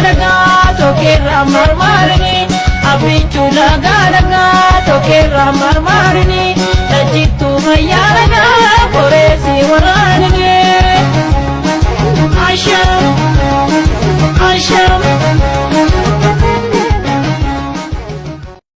Dhagaa dhagaa tokkeerraa marmaarini. Abbichuu dhagaa dhagaa tokkeerraa marmaarini. Dhajjittuu fayyaa dhagaa koreessi waraanini.